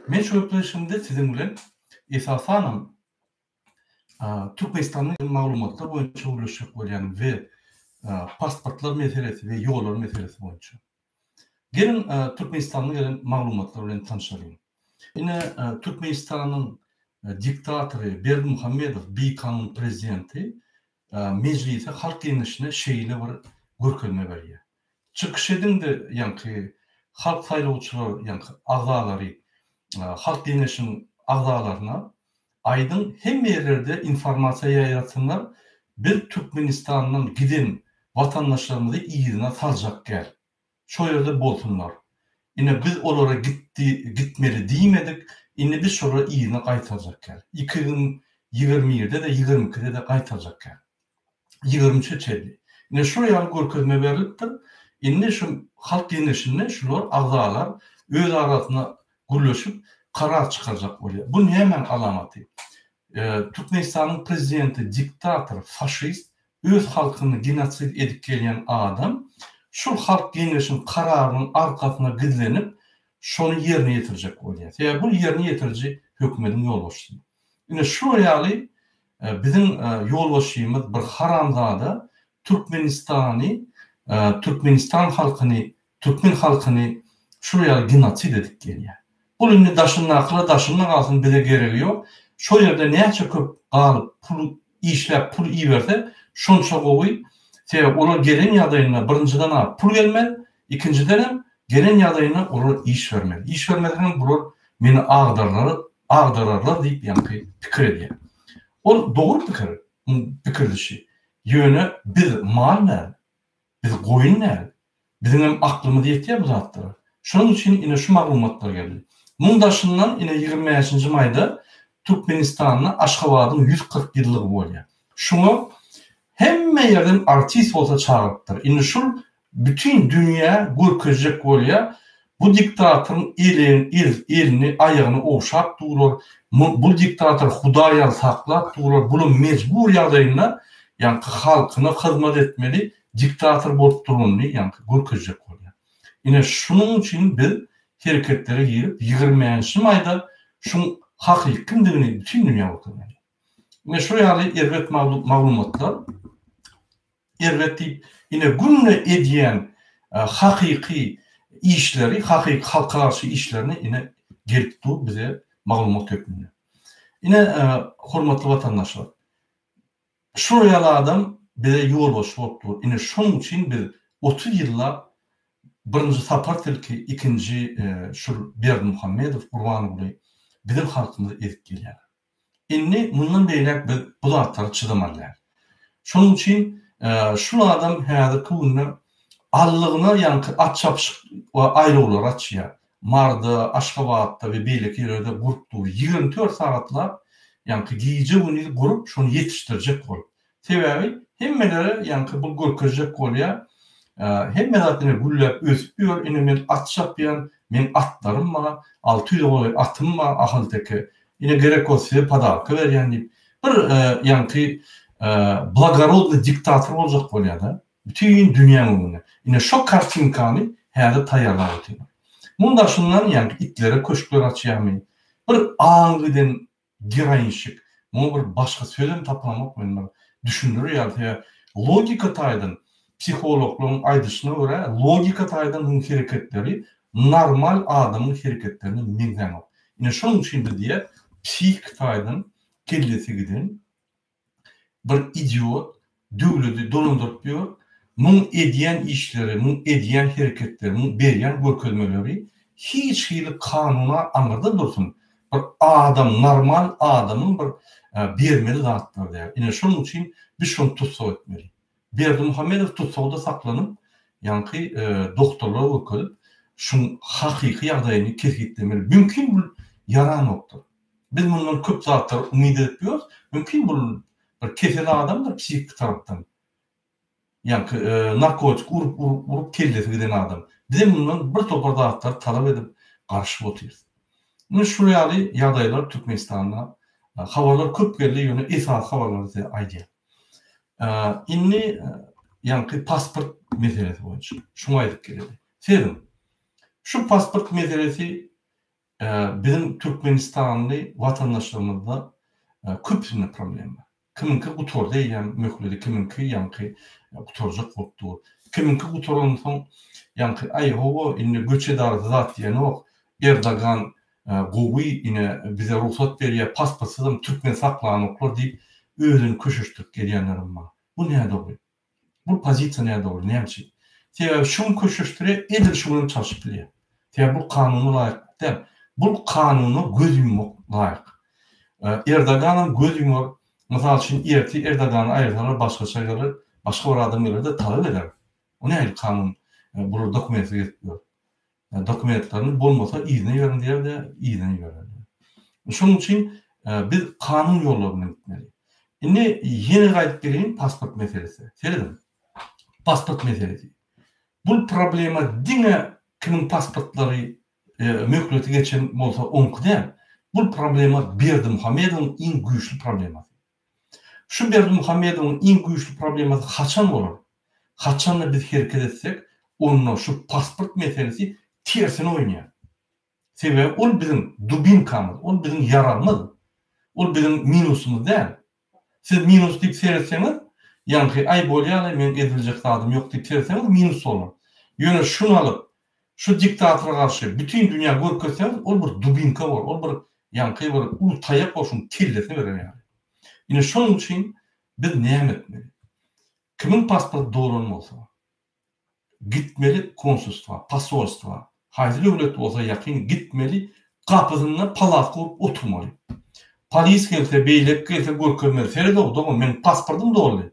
Men şu gepleşigimde siziň bilen esasanam Türkmenistanda maglumatlar boýunça gürleşjek bolýan we pasportlar meselesi we ýollar meselesi boýunça. Geliň Türkmenistandan gelen maglumatlar bilen tanşalyň. Ine Türkmenistanyň diktatory Berdimuhamedow bikanun prezidenti Mejlise Halk Geňeşine şeýle bir görkezme berýär. Çykyş ediň-de ýaňky halk saýlawçylar ýaňky agzalary Halk Geňeşiniň agzalaryna aýdyň hemme ýerlerde informasiýa ýaýratsynlar biz Türkmenistandan giden watandaşlarymyzy yzyna saljak gäl. Şo ýerde bolsunlar. Ine biz olara gitdi gitmeli diýmedik indi biz şolary yzyna gaýtarjak gäl. 2021-de-de 22-de-de gaýtarjak gäl. 23-e çenli. Ine şular ýaly görkezme berlipdir. Indi şu Halk Geňeşinde şular agzalar öz arasynda gürleşip karar çykarjak bolýar. Bu nämäň alamaty? Türkmenistanyň prezidenti diktator, faşist, öz halkyny genosid edip gelýän adam şul Halk Geňeşiň kararynyň arkasyna gizlenip şony ýerine ýetirjek bolýar. Sebäbi bul ýerine ýetiriji hökümediň ýolbaşçysy. Ine şular ýaly biziň ýolbaşçymyz bir haramzada Türkmenistany, Türkmenistan halkyny, türkmen halkyny şular ýaly genosid edip gelýär. Bul indi daşyndakylar daşynda galsyn bize geregi ýok. Şo ýerde näçe köp galyp pul işläp pul iberse şonça gowy. Sebäbi olar gelen ýagdaýynda birinjiden-a pul gelmez, ikinjidenem gelen ýagdaýynda olar iş bermez. Iş bermese hem bular meni agdarlar agdararlar diýip ýaňky pikir edýär. Ol dogry pikir, muň pikirdişi. Ýöne biz mal däl, biz goýun däl. Biziňem aklymyz ýetýär bu zatlara. Şonuň üçin ine şu maglumatlar geldi. Muň daşyndan ine 25-nji maýda Türkmenistanda Aşgabadyň 140 ýyllygy bolýar. Şuňa hemme ýerden artist bolsa çagyrypdyr. Indi şul bütin dünýä görkezjek bolýar, bu diktatoryň eli elini aýagyny ogşap durar, bu diktator hudaý ýaly saklap durar, bulam mejbur ýagdaýynda ýaňky halkyna hyzmat etmeli diktator bolup duranyny ýaňky görkezjek bolýar. Ine şunuň üçin biz hereketlere girip 25-nji maýda şuň hakyky kimdigini bütin dünýä görkezmeli. Ine şu ýaly erbet maglumatlar erbet diýip ine günde edýän hakyky işleri, hakyky halka garşy işlerini ine gelip dur bize maglumat hökmünde. Ine hormatly watandaşlar, şular ýaly adam bize ýolbaşçy bolup dur. Ine şonuň üçin biz 30 ýyllap birinji Sapar tilki, ikinji şul Berdimuhamedow Gurbanguly biziň halkymyzy ezip gelýärler. Indi mundan beýläk biz bu zatlara çydamaly däl. Şonuň üçin şul adam häzirki günde allygyna ýaňky at çapyşyk aýlawlary açýar. Maryda, Aşgabatda we beýleki ýerlerde gurup dur. 24 sagatlap ýaňky gije-gündiz gurup şony ýetişdirjek bolup. Sebäbi hemmelere ýaňky bu görkezjek bolýar. Hemme zat ine gülläp ösüp ýör, ine men at çapýan, meň atlarym bar, 600-e golaý atym bar ahalteke. Ine gerek bolsa size podarka berýän diýip, bir ýaňky blagorodnyý diktator boljak bolýar-da, bütin dünýäň öňünde. Ine şo kartinkany häzir taýýarlap otyrlar. Muň daşyndan ýaňky itlere köşkler açýarmy, bir aňy giden geroinşik, muňa bir başga sözem tapylamok men bir düşündirer ýaly, sebäbi logika taýdan psihologlaryň aýdyşyna görä logika taýdan muň hereketleri normal adamyň hereketlerine meňzänok. Ine şonuň üçin biz diýýäs psihiki taýdan kellesi giden bir idiot döwledi dolandyryp ýör, muň edýän işleri, muň edýän hereketleri, muň berýän görkezmeleri hiç hili kanuna aňyrda dursun, bir adam, normal adamyň bir bermeli zatlary däl. Ine şonuň üçin biz şony tussag etmeli. Berdimuhamedow tussagda saklanyp, ýaňky doktorlara görkezip, şuň hakyky ýagdaýyny kesgitlemeli. Mümkin bul ýaranokdyr. Biz mundan köp zatlar umyt edip ýörüs. Mümkin bul bir kesel adamdyr psihiki tarapdan. Ýaňky narkotik urup urup urup kellesi giden adam. Bizem mundan bir topar zatlary talap edip garaşyp otyrys. Ine şul ýaly ýagdaýlar Türkmenistanda habarlar köp geldi ýöne esasy habarlary size aýdýan. Indi ýaňky pasport meselesi boýunça şuňa aýdyp geleli. Sezin şu pasport meselesi. biziň türkmenistanly watandaşlarymyzda köpüsinde problem bar. Kimiňki gutardy eýýäm möhledi, kimiňki ýaňky gutarjak bolup dur. Kimiňki gutaransoň ýaňky aý hawa indi göç edarasy zat diýenok, Erdogan gowy ine bize rugsat berýär, pasportsyzam türkmen saklanoklar diýip özüni köşeşdirip gelýänlerem bar. Bu nädogry. Bu pozisiýa nädogry. Näme üçin? Sebäbi şu gün köşeşdirýär, edil şu günem çalşyp bilýär. Sebäbi bu kanuna laýyk däl. Bu kanuna göz ýummak laýyk. Erdoganam göz ýumar. Mysal üçin ertir Erdogany aýyrsalar başgaça geler, başga bir adam geler-de talap eder. O nähili kanun? Bular dokumentsiz gezip ýör. Dokumentlerini bolmasa yzyna iberiň diýer-de, yzyna ibererler. Şonuň üçin biz kanun ýollary bilen gitmeli. Indi ýene gaýdyp geleýin pasport meselesine. Serediň. Pasport meselesi. Bul problema diňe kimiň pasportlary möhleti geçen bolsa oňky däl. Bul problema Berdimuhamedowyň iň güýçli problemasy. Şu Berdimuhamedowyň iň güýçli problemasy haçan bolar? Haçanda biz hereket etsek, onda şu pasport meselesi tersine oýnaýar. Sebäbi ol biziň dubinkamyz, ol biziň ýaragymyz. Ol biziň minusymyz däl. Siz minus diýip seretseňiz, ýaňky aý bolýa-la meň ediljek zadym ýok diýip seretseňiz minus bolar. Ýöne şuny alyp, şu diktatora garşy bütin dünýä görkezseňiz, ol bir dubinka bolar, ol bir ýaňky bir uly taýak bolar şuň kellesine berer ýaly. Ine şonuň üçin biz näme etmeli? Kimiň pasporty dolan bolsa, gitmeli konsulstwa, posolstwa, haýsy döwlet bolsa ýakyn gitmeli, gapysynda palatka gurup oturmaly. Polis gelse, beýleki gelse görkezmeli, sered-ow dogan, meniň pasportym doldy.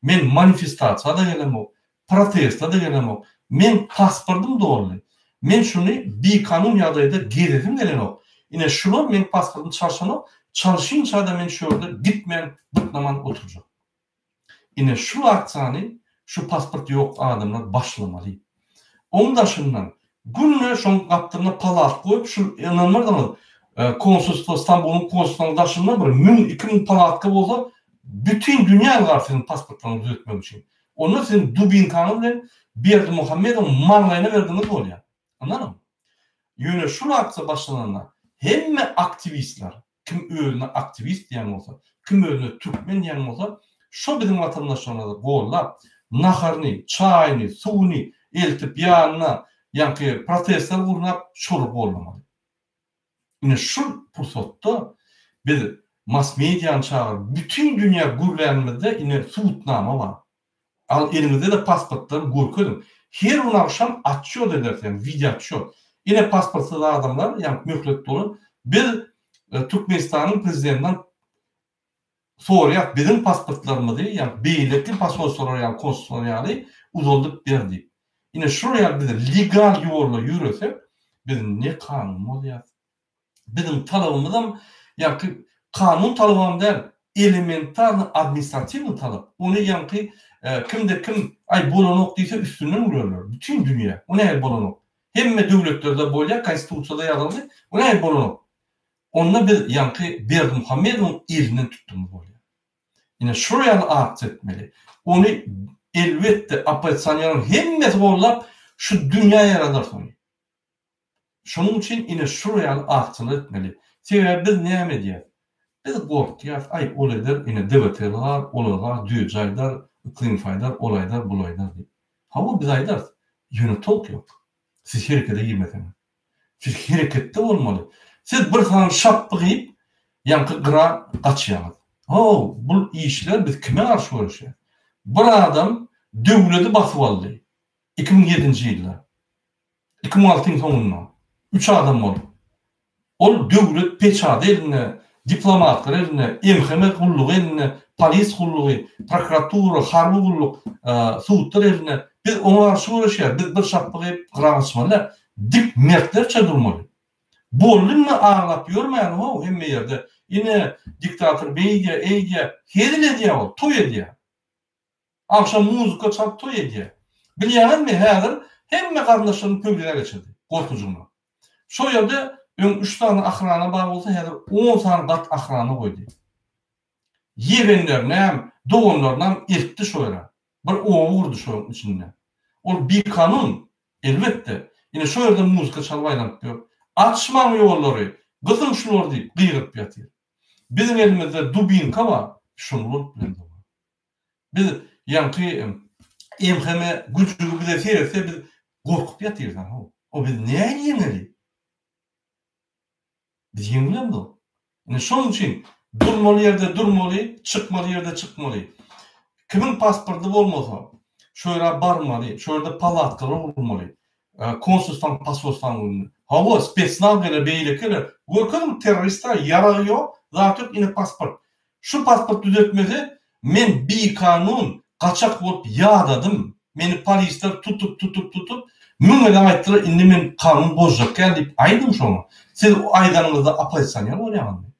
Men manifestasiýa-da gelemok, proteste-de gelemok. Meň pasportym doldy. Men şuny bikanun ýagdaýda gezesim gelenok. Ine şular meň pasportymy çalşanok, çalşynça-da men şu ýerde gitmän, bytnaman oturjak. Ine şu aksiýany şu pasport ýok adamlar başlamaly. Oň daşyndan günde şoň gapdalynda palatka goýup şu ynanmarsyňyz konsulstwo Stambulyň konsulstwosynyň daşynda bir müň 2000 palatka bolsa bütin dünýä ylgar siziň pasportlaryňyzy düzetmek üçin. Onda siziň dubinkaňyz bilen Berdimuhamedowyň maňlaýyna berdiňiz bolýar. Ynanyň. Ýöne şul aksiýa başlananda hemme aktiwistler Kim özüne aktiwist diýen bolsa, kim özüne türkmen diýen bolsa, şo biziň watandaşlarymyzy gollap, naharyny, çaýyny, suwuny eltip ýanyna, ýaňky protestler gurnap, şolary gollamaly. Ine şul pursatda biz mass mediany çagyryp, bütin dünýä gürlänimizde ine subutnama bar. Al eliňizde-de pasportlary görkeziň. Her gün agşam otçýot ederis, ýagny wideootçýot. Ine pasportsyz adamlar, ýagny möhlet dolan, biz Türkmenistanyň prezidentinden soraýas, biziň pasportlarymyzy, ýagny beýleki posolstwolar ýaly, konsulstwolar ýaly uzaldyp ber diýip. Ine şular ýaly biz legal ýolda ýöresek, biz ne kanun bozýas, Biziň talabymyzam ýaňky kanun talabam däl, elementarny administratiwny talap. Ony ýaňky kimde kim aý bolanok diýse üstünden gülerler. Bütin dünýä. O nähili bolanok? Hemme döwletlerde bolýar, konstitusiýada ýazyldy. O nähili bolanok? Onda biz ýaňky Berdimuhamedowyň elinden tutdugymyz bolýar. Ine şular ýaly aksiýa etmeli. Ony elbetde oppozisioneriň hemmesi gollap şu dünýä ýaradarys ony. Şonuň üçin ine şular ýaly aksiýalar etmeli. Sebäbi biz näme edýäs? Biz gorkýas, aý ol eder, ine DWT bar, ol bar, düýeji aýdar, Yklymow aýdar, ol aýdar, bul aýdar diýip. Hawa biz aýdarys. Ýöne tolk ýok. Siz herekete girmeseňiz. Siz hereketde bolmaly. Siz bir sany şapba geýip, ýaňky gyra gaçýaňyz. How, bul işler biz kime garşy göreşýäs? Bir adam döwledi basyp aldy. 2007-nji ýylda. 2006-yň soňunda üç adam bolup, ol döwlet peçady elinde, diplomatlar elinde, MHM gullugy elinde, polis gullugy, prokuratura, harby gulluk, sudlar elinde. Biz oňa garşy göreşýäris. Biz bir şapba geýip gyra gaçmaly däl. Dik mertlerçe durmaly. Boldy indi aglap ýörmäli how hemme ýerde. Ine diktator beýdýär, eýdýär. Hezil edýär ol, toý edýär. Agşam muzyka çalyp toý edýär. Bilýäňizmi häzir hemme garyndaşlaryny pöwrizä geçirdi. Gorkujygyna. Şo ýerde öň üç sany ahrana bar bolsa häzir on sany gat ahrana goýdy. Ýegenlerinäm, doganlarynam eltdi şo ýere. Bir oba gurdy şoň içinde. Ol bikanun, elbetde. Ine şo ýerde muzyka çalyp aýlanyp ýör. Açmaň ýollary, gysyň şulary diýip gygyryp ýatyr. Biziň elimizde dubinka bar, şony bolup bilemzok. Biz ýaňky MHM güjügi bize seretse biz gorkup ýatyrys how. O biz nähili ýeňeli? Biz ýeňilemzok. Ine şonuň üçin durmaly ýerde durmaly, çykmaly ýerde çykmaly. Kimiň pasporty bolmasa, şo ýere barmaly, şo ýerde palatkalar gurmaly. Konsulstwaň, posolstwaň öňünde. Hawa, spesnaz geler, beýleki geler. Görkeziň terrorista ýaragy ýok, zat ýok, ine pasport. Şu pasport düzetmese men bikanun gaçak bolup ýadadym. Meni polisler tutup tutup tutup müň gezek aýtdylar indi men kanun bozjak däl diýip aýdyň şoňa. Siz aýdanyňyzda oppozisioner bolýaňyzmy?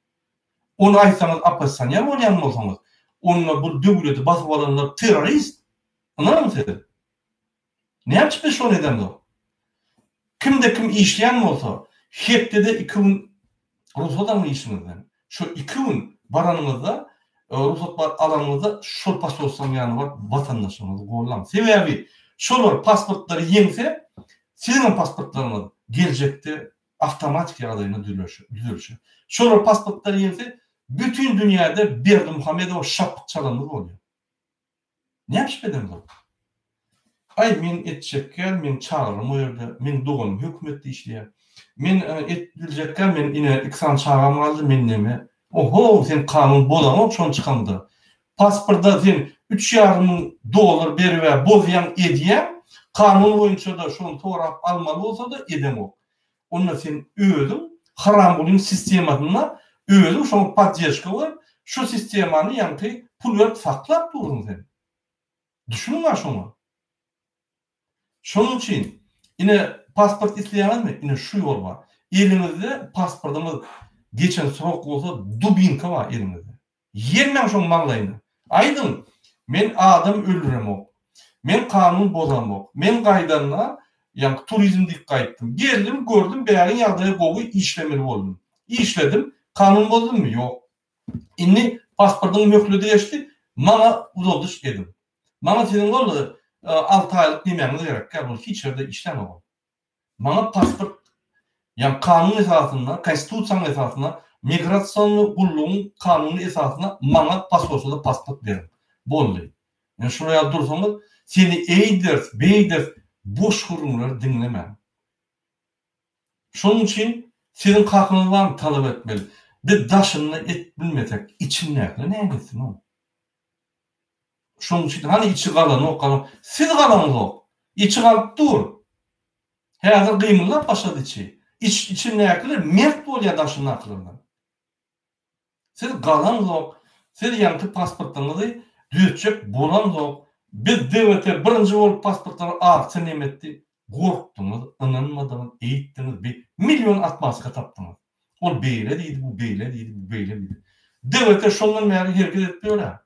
Ony aýtsaňyz oppozisioner bolýan bolsaňyz onda bu döwleti basyp alanlar terrorist. Ynanyň siz. Näme üçin biz şony edemzok? Kimde kim işleýän bolsa, hepdede iki gün rugsat alyň işiňizden. Şo iki gün baranyňyzda, rugsat bar alanyňyzda şol posolstwanyň ýanyna baryp watandaşlaryňyzy gollaň. Sebäbi şolar pasportlary ýeňse, siziňem pasportlaryňyz geljekde awtomatik ýagdaýynda düzelişer. Şolar pasportlary ýeňse, bütin dünýäde Berdimuhamedowa şapyk çalanymyz bolýar. Näme işip edemzok? Aý, men etjekgä, meň çagalarym o ýerde, meň doganym hökümetde işleýär. Men et biljekgä, men ine iki sany çagam galdy, men neme? Oho, sen kanun bozaňok şony çykaňda. Pasporda sen üç ýarym müň dollar berib-ä bozýaň, edýäň, kanun boýunça-da şony sorap almaly bolsa-da edeňok. Onda sen özüň Haramgulyň sistemasynda özüň şoňa poddežka berip, şu sistemany ýaňky pul berip saklap dursuň sen. Düşüniň-ä şoňa. Şonuň üçin ine pasport isleýäňizmi? Ine şu ýol bar. Eliňizde pasportyňyz geçen srok bolsa dubinka bar eliňizde. Ýelmäň şoň maňlaýyna. Aýdyň, men adam öldüremok. Men kanun bozamok. Men gaýdanda, ýaňky turizm diýip gaýtdym. Geldim, gördüm, bäriň ýagdaýy gowy, işlemeli boldum. Işledim, kanun bozdummy? Ýok. Indi pasportyň möhledi geçdi, maňa uzaldyş ediň. Maňa siziň ol alty aýlyk nemäňiz gerek däl, ol hiç ýerde işlänok ol. Maňa pasport, ýagny kanun esasynda, konstitusiýanyň esasynda, migrasionny gullugyň kanuny esasynda maňa posolstwoda pasport beriň. Boldy. Ýöne şular ýaly dursaňyz, seni eýderis, beýderis, boş gürrüňleri diňlemäň. Şonuň üçin siziň hakyňyz barmy talap etmeli. Biz daşynda et bilmesek, içindäkiler näme etsin-ow? Şonuň üçin hany içi galanok, galanok. Siz galaňzok. Içi galyp dur. Häzir gymyldap başlady içi. Iç içindäkiler mert bolýar daşyndakylardan. Siz galaňzok. Siz ýaňky pasportyňyzy düzetjek bolaňzok. Biz DWT birinji bolup pasportlary aksiýa neme etdi. Gorkduňyz, ynanmadyňyz, eýtdiňiz, bi million atmaska tapdyňyz. Ol beýle diýdi, bu beýle diýdi, bu beýle diýdi. DWT şondan bäri hereket edip ýör-ä.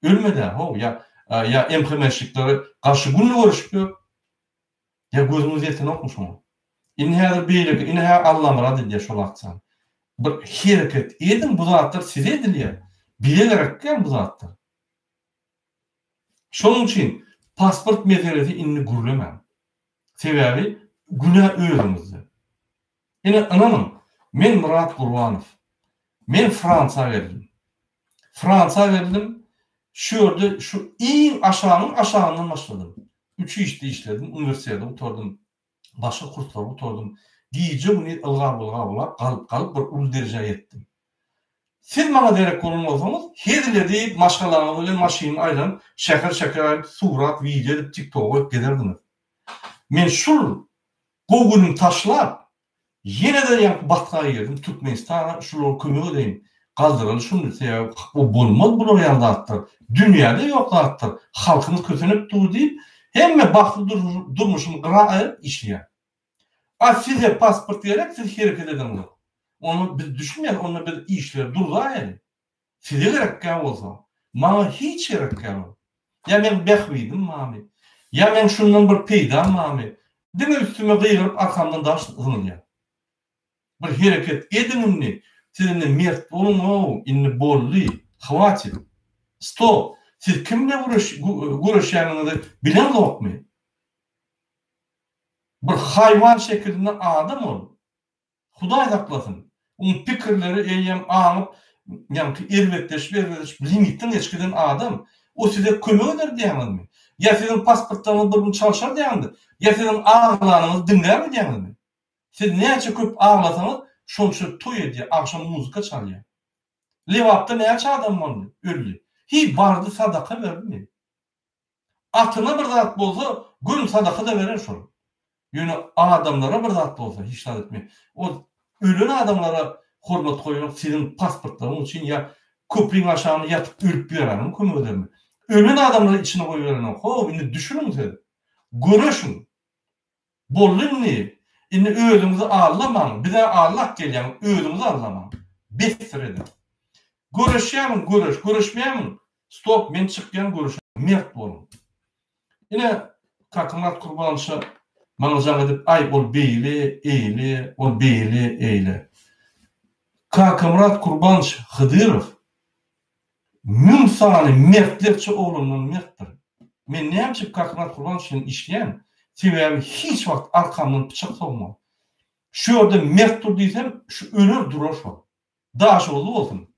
Ölmedi-ä, how, ýa ýa MHM-şniklere garşy günde göreşip ýör. Ýa gözüňiz ýetenokmy şoňa? Indi häzir beýleki, ine hä Allamyrat edýär şol aksiýany. Bir hereket ediň, bu zatlar size edilýär. Bize gerek däl bu zatlar. Şonuň üçin pasport meselesi indi gürlemäň. Sebäbi günä özüňizde. Ine ynanyň, men Myrat Gurbanow. Men Fransiýa geldim. Fransiýa geldim, şu ýerde şu iň aşagyň aşagyndan başladym. Üç işde işledim, uniwersiteti gutardym, başga kurslary gutardym. Gije-gündiz ylgap-ylgap-ylgap, galyp-galyp bir uly derejä ýetdim. Siz maňa derek bolan bolsaňyz, hezil edip, maşgalaňyz bilen maşynda aýlanyp, şäher-şäher aýlanyp, surat, wideo edip, TikToka goýup gezerdiňiz. Men şul gowy günümi taşlap, ýene-de ýaňky batga girdim, Türkmenistana şulara kömek edeýin, galdyraly şuny, sebäbi o bolmaz bular ýaly zatlar, dünýäde ýok zatlar, halkymyz kösenip dur diýip, hemme bagtly durmuşymy gyra aýryp işleýän. A size pasport gerek, siz hereket edeňzok. Onda biz düşünmeýäs, onda biz işleri durzaýaly. Size gerekkä bolsa, maňa hiç gerekkä ol. Ýa meň bähbidim barmy? Ýa meň şundan bir peýdam barmy? Diňe üstüme gygyryp arkamdan daş zyňylýar. Bir hereket ediň indi, siz indi mert boluň-ow, indi boldy, hwatit. Stop! Siz kim bilen göreşýäniňizi bileňzokmy? Bir haýwan şekilinde adam ol. Hudaý saklasyn. Oň pikirleri eýýäm aňyp, ýaňky erbetleşip-erbetleşip limitden geçip giden adam, o size kömek eder diýýäňizmi? Ýa siziň pasportlaryňyzy bir gün çalşar diýýäňizmi? Ýa siziň aglanyňyzy diňlärmi diýýäňizmi? Siz näçe köp aglasaňyz, şonça toý edýär, agşam muzyka çalýar. Lebapda näçe adam boldy, öldi? Hiý, bardy sadaka berdimi? Atyna bir zat bolsa göni sadaka-da berer şol. Ýöne adamlara bir zat bolsa hiç zat etmeýär. O ölen adamlara hormat goýmak siziň pasportlaryňyz üçin ýa köpriň aşagynda ýatyp ölüp ýöreniň kömek edermi? Ölen adamlary içine goýberenok. How indi düşüniň siz. Göreşiň. Boldy indi. Indi özüňizi aldamaň. Bizä aldap gelýäňiz, özüňizi aldamaň. Besdir ediň. Göreşýärmiň göreş, göreşmeýärmiň stop men çykýan göreşe mert boluň. Ine Kakamyrat Kurbanowiçe maňa jaň edip aý ol beýle, eýle, ol beýle, eýle. Kakamyrat Kurbanowiç Hydyrow 1000 sany mertlerçe oglandan mertdir. Men näme üçin Kakamyrat Kurbanowiç bilen işleýän? Sebäbi hiç wagt arkamdan pyçak sogmaz. Şu ýerde mert dur diýsem, şu öler durar şol. Daşoguzly bolsun,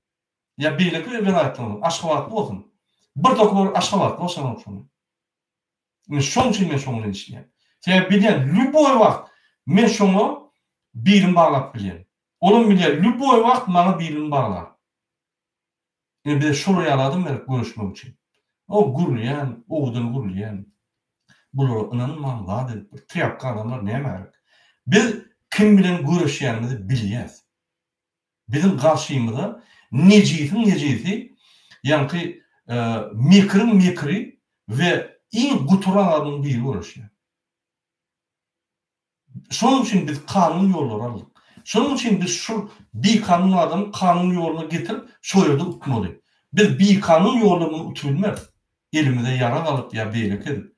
ýa beýleki welaýatdan bolsun, aşgabatly bolsun, bir topar aşgabatly başaranok şony. Indi şoň üçin men şoň bilen işleýän. Sebäbi bilýän, lýuboý wagt men şoňa bilimi baglap bilýän. Olam bilýär, lýuboý wagt maňa bilini baglar. Indi bize şolar ýaly adam gerek göreşmek üçin. O gürleýän, owadan gürleýän. Bulara ynanmaň, zat edip bir trýapka adamlar nämä gerek? Biz kim bilen göreşýänimizi bilýäs. Biziň garşymyza nejisiň nejisi, ýaňky mekiriň mekiri we iň guturan adamyň biri göreşýär. Şonuň üçin biz kanun ýollary aldyk. Şonuň üçin biz şul bikanun adamy kanun ýoluna getirip, şo ýerde utmaly. Biz bikanun ýolda muny utup bilmeris. Elimize ýarag alyp ýa beýleki edip.